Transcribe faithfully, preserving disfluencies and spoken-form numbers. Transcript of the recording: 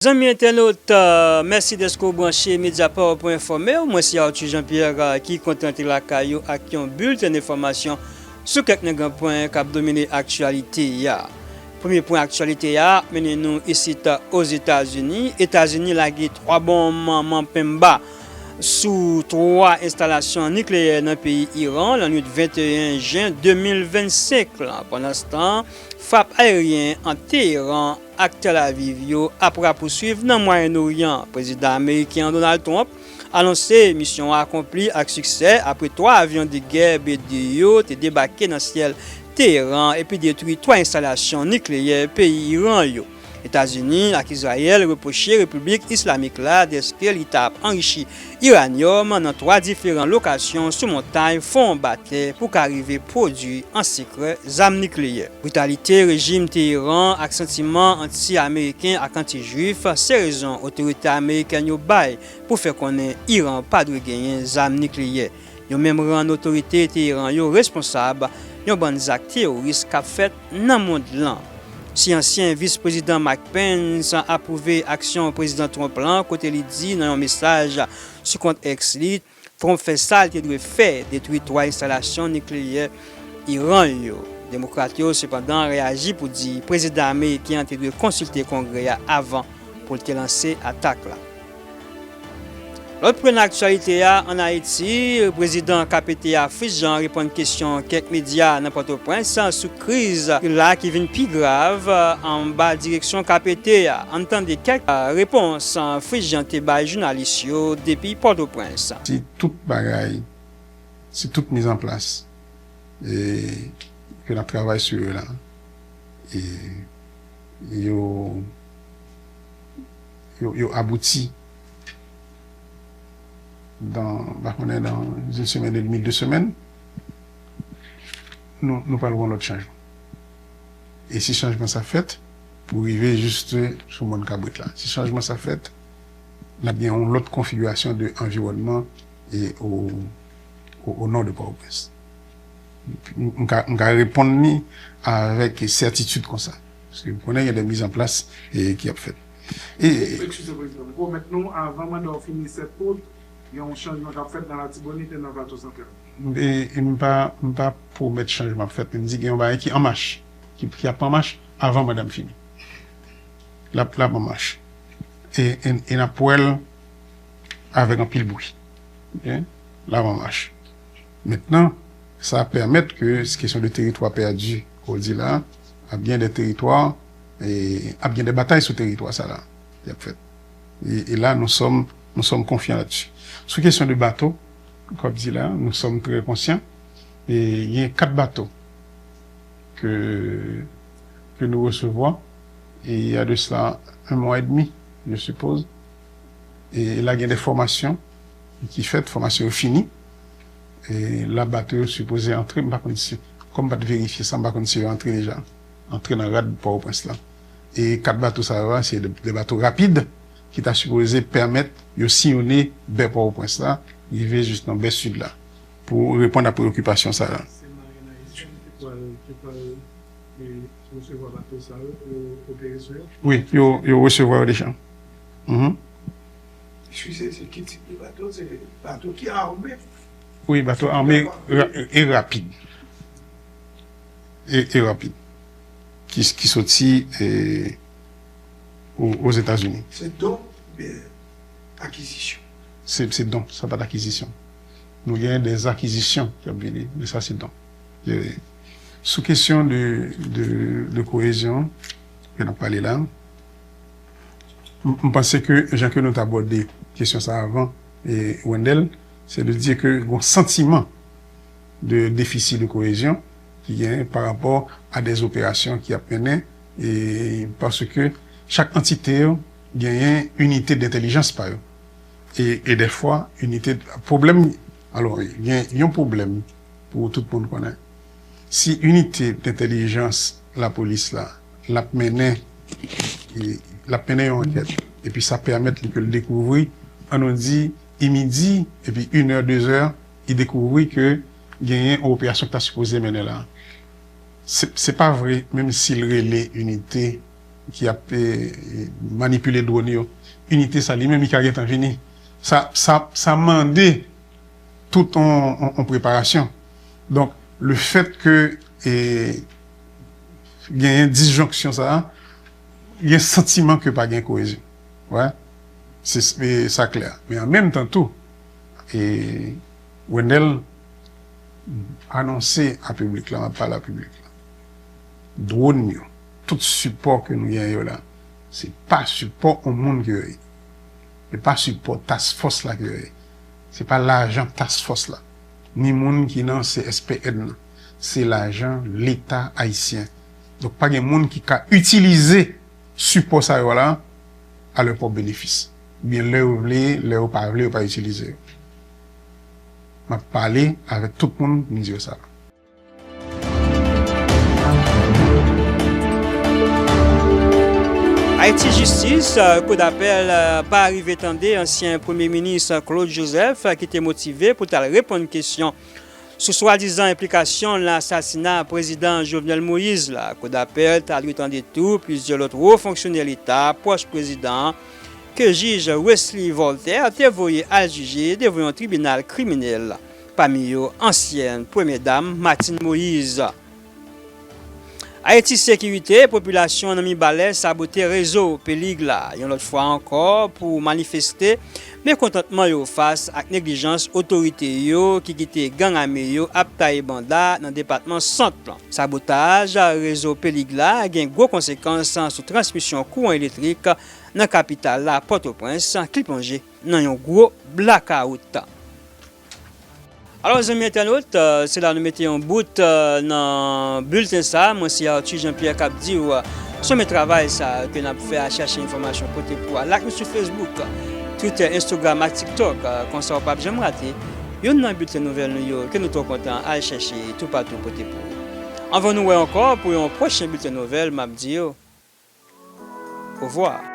Zanmi entènot, euh, mèsi dèske w branche Mediapart pou enfòme w. Mwen se Arthur Jean-Pierre, euh, ki kontan antre lakay ou ak yon bilten enfòmasyon sou kèk nan gran pwen k ap domine aktyalite a. Premye pwen aktyalite a ap mennen nou isit, euh, Ozetazini. Etazini lage twa bonm manpenba sou twa enstalasyon nikleyè nan peyi Iran lannwit venteyen jen de mil vennsenk lan. Pandanstan, frap ayeryen ant Teheran ak Tel Aviv yo ap rapouswiv nan Mwayen Oryan. Prezidan ameriken an, Donald Trump, anonse misyon an akonpli ak siksè apre twa avyon de gè B de yo te debake nan syèl Teheran epi detwi twa enstalasyon nikleyè peyi Iran yo. Etazini ak Izrayèl repwoche Repiblik Islamik la dèske li t ap anrichi iranyòm nan twa diferan lokasyon sou montay Fon Batè pou ka rive pwodui an sekrè zam nikleyè. Britalite rejim Teheran ak santiman anti-ameriken ak anti-jwif se rezon otorite amerikèn yo bay pou fè konnen Iran pa dwe genyen zam nikleyè. Yo menm rann otorite Teheran yo responsab yon bann zak teworis k ap fèt nan mond lan. Si ansyen vis prezidan Mike Pence apwouve aksyon prezidan Trump lan, kote li di nan yon mesaj sou kont X li, Trump fè sa l te dwe fè, detwi twa enstalasyon nikleyè Iran yo. Demokrat yo, sepandan, reyaji pou di prezidan ameriken an te dwe konsilte Kongrè a avan pou l te lanse atak la. Lòt pwen nan aktyalite a, ann Ayiti, prezidan K P T a Fritz Jean reponn kesyon kèk medya nan Pòtoprens sou kriz la ki vin pi grav anba direksyon K P T a. Ann tande kèk, euh, repons, euh, Fritz Jean te bay jounalis yo depi Pòtoprens. Si tout bagay, si tout mizanplas, e, ke n ap travay sou yo la, e, yo, yo, yo abouti dan, m pa konnen, dan une semaine et demie, de semèn, nou, nou pral wè yon lòt chanjman. E si chanjman sa fèt, pou rive jis sou mòn kabrit la. Si chanjman sa fèt, n ap gen yon lòt konfigirasyon de anviwònman e o, o, o nò de Pòtoprens. M, m ka, m ka reponn li avèk sètitid konsa. Paske m konnen gen de mizanplas, e, ki ap fèt. E, Eskize, Prezidan, m pwomèt nou, avan manda w fini sèt out, gen yon chanjman k ap fèt nan Latibonit e nan Plato Santral. E, e m pa, m pa pwomèt chanjman ap fèt, men m di gen yon bagay ki an mach, ki, ki ap an mach avan manda m fini. L ap, l ap an mach. E, e, e n ap wè l avèk anpil bri. Oke? L ap an mach. Mentnan, sa pèmèt ke kesyon de teritwa pèdi, ke w di la, ap gen de teritwa, e ap gen de batay sou teritwa sa la, y ap fèt. E, e la, nous sommes, nous sommes confiants là-dessus. Sou kesyon de bato, kòm di la, nous sommes très conscients. E gen kat bato ke, ke nou resevwa, e il y a de cela un mois et demi, je suppose. E la, gen de fòmasyon ki fèt, fòmasyon yo fini. E la, bato yo sipoze antre, m pa konn si, kòm m pa t verifye sa, m pa konn si yo antre deja, antre nan rad Pòtoprens la. E kat bato sa yo a, se de, de bato rapid ki ta sipoze pèmèt yo siyonnen bè Pòtoprens la, rive jis nan bè sid la, pou reponn a preokipasyon sa yo. Se Marine Haïtienne ki pral, ki pral, e, resevwa bato sa yo pou yo opere sou yo? Wi, yo, yo resevwa yo deja. Mhm. Eskize, se ki tip de bato? Se bato ki ame? Wi, bato ame ra-, e rapid. E, e rapid. Ki, ki soti, e, o, Ozetazini. Se don oubyen akizisyon? Se, se don, sa pa t akizisyon. Nou genyen de akizisyon ki ap vini, men sa se don. E, sou kesyon de, de, de koyezyon ke n ap pale la, M, m panse ke jan ke nou t abòde kesyon sa avan, e, Wendell, se de di ke gon santiman de defisi de koyezyon ki genyen pa rapò a de operasyon ki ap mennen, e, paske chak antite yo genyen inite dentèlijans pa yo. E, e dèfwa, inite, pwoblèm, alò, gen yon pwoblèm pou tout moun konnen. Si inite dentèlijans lapolis la, l ap mennen, e, l ap mennen yon ankèt, epi sa pèmèt li ke l dekouvri, ann nou di, i midi, epi inè, dezè, i dekouvri ke genyen yon operasyon ki ta sipoze mennen la. Se, se pa vre, menm si l rele inite ki ap e, e, manipile dwòn yo. Inite sa li menm li ka gentan vini. Sa, sa, sa mande tout on, on, on preparasyon. Donk, le fèt ke e, genyen disjonksyon sa a, gen santiman ke pa gen koyezyon. Wè, se, se sa klè. Men an menm tan tou, e Wendell anonse a piblik la, m ap pale a piblik la, dwòn yo, tout sipò ke nou gen yo la, se pa sipò yon moun ke yo ye. Se pa sipò task force la ke yo ye. Se pa lajan task force la. Ni moun ki nan C S P N nan. Se lajan Leta ayisyen. Donk, pa gen moun ki ka itilize sipò sa yo la a lè pwòp benefis. Oubyen lè yo vle, lè yo pa vle, yo pa itilize yo. M ap pale avèk tout moun, m di yo sa. Ayiti Jistis, Kou dapèl pa rive tande ansyen premye minis Claude Joseph ki te motive pou t al reponn kesyon sou swadizan enplikasyon nan asasina prezidan Jovenel Moïse la. Kou dapèl ta dwe tande tou plizyè lòt wo fonksyonè Leta pwòch prezidan an ke jij Wesley Voltaire te voye al jije devan yon tribinal kriminèl, pami yo ansyèn premyè dam Martine Moïse. Ayiti Sekirite, popilasyon nan Mibalè sabote rezo Pelig la, yon lòt fwa ankò, pou manifeste mekontantman yo fas ak neglijans otorite yo ki kite gang ame yo ap taye banda nan depatman Sant lan. Sabotaj rezo Pelig la gen gwo konsekans sou transmisyon kouran elektrik nan kapital la, Pòtoprens, ki plonje nan yon gwo blakawout. Alò, zanmi entènot, se la nou mete yon bout nan bilten sa. Mwen se Arthur Jean Pierre k ap di w, sonmen travay sa ke n ap fè a, chèche enfòmasyon kote pou w a. Like nou sou Facebook, Twitter, Instagram ak TikTok, konsa w p ap janm rate youn nan bilten nouvèl nou yo ke nou twò kontan al chèche toupatou pote pou ou. Anvan nou wè ankò pou yon pwochen bilten nouvèl, m ap di w, ovwa.